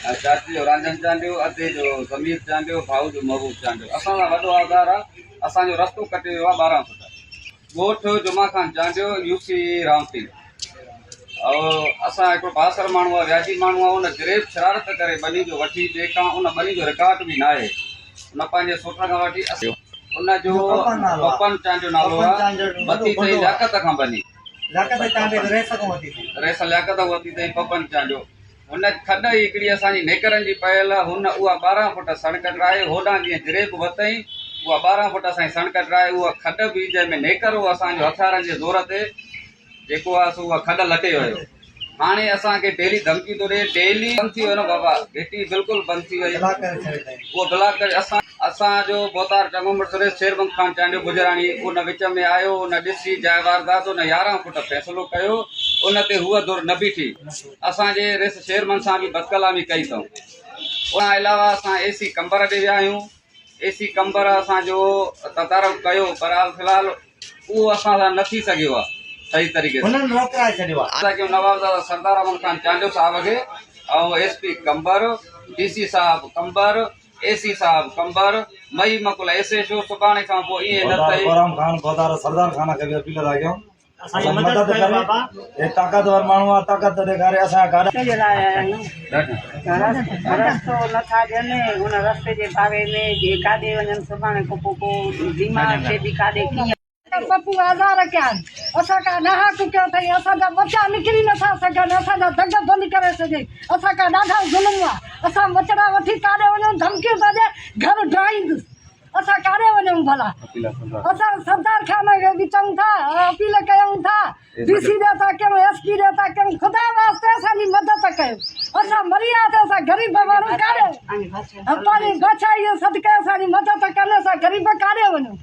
۽ چاچي جو رانجهن چانڊيو، ادي جو ضمير چانڊيو، ڀائو جو محبوب چانڊيو. اسان سان وڏو آزار آ، اسان جو رستو ڪٽي ويو آ 12 فٽ. ڳوٺ جمعه خان چانڊيو، يو سي رائونتي. او اسان هڪڙو بااثر ماڻهو آ، وياجي ماڻهو آ، ان جريب شرارت ڪري ٻني جو وٺي ٻئي کان، ان ٻني جو رڪارڊ به ناهي. ان پنهنجي سوٽ کان وٺي ان جو پپن چانڊيو نالو آ، وتي تئين لياقت کان ٻني. لياقت چانڊيو رئيس کان وتي تئين. رئيس لياقت کان وتي تئين پپن چانڊيو. هن کڏ ئي هڪڙي اسان جي نيڪرن جي پيل، هن اها 12 فوٽ سڻ ڪڍرائي، هوڏانهن جيئن جريب وتئين، اها 12 فوٽ اسان جي سڻ ڪڍرائي، اها کڏ به جنهن ۾ نيڪر هو اسان جو هٿيارن جي زور تي جيڪو آهي سو اها کڏ لٽي ويو. هاڻي اسان کي ڊيلي ڌمڪي ٿو ڏي، ڊيلي. بند ٿي ويو نه بابا، گهٽي بلڪل بند ٿي وئي، اهو بلاڪ ڪري اسان. اسان جو ڀوتار چڱو مڙس رئيس شيربند خان چانڊيو گجراڻي ان وچ ۾ آيو، ان ڏسي جاء واردات ان 11 فوٽ فيصلو ڪيو، ان تي هوء ڌر نه بيٺي. اسان جي ريس شيرمن سان به بدڪلامي ڪئي اٿئون. ان کان علاوه اسان اي سي قمبر ڏي ويا آهيون. اي سي قمبر اسان جو تدارڪ ڪيو پر في الحال اهو اسان سان نه ٿي سگهيو آهي صحيح طريقي سان. هنن روڪرائي ڇڏيو آهي. اسان ڪيون نوابزاده سردار احمد خان چانڊيو صاحب کي ۽ S P Qambar, D C صاحب قمبر، اي سي صاحب قمبر، مئي مڪل ايس ايڇ او سڀاڻي کان پوء ائين نه ڀوتار ٿئي. گورام خان ڀوتار سردار خان کي به اپيل ٿا ڪيون. اسان جي مدد ڪري هي طاقتور ماڻهو آ طاقت ٿو ڏيکاري اسان جا گاڏا. جي لاء آيا آهيون رستو نٿا ڏين ان رستي جي باري ۾ جي ڪاڏي وڃن سڀاڻي ڪو پوء ڪو بيمار ٿئي به ڪاڏي ڪيئن. پپو آزار ڪيا آهن اسان کان ناحق ڪيو اٿئي اسان جا ٻچا نڪري نٿا سگهن اسان جا دڳ بند ڪري ڇڏيائين اسان کان ڏاڍا ظلم آ اسان ٻچڙا وٺي ڪاڏي وڃون ڌمڪيون ٿا ڏي گهر ڊاهيندس اسان ڪاڏي وڃون ڀلا؟ اسان سردار خان کي به چئون ٿا، اپيل ڪيون ٿا، ڊي سي ڏي ٿا ڪيون، ايس پي ڏي ٿا ڪيون، خدا واسطي اسان جي مدد ڪيو، اسان مري ويا ته اسان غريب ماڻهو ڪاڏي وڃون؟ پنهنجي بادشاهي جي صدقي اسان جي مدد ڪن، اسان غريب ڪاڏي وڃون؟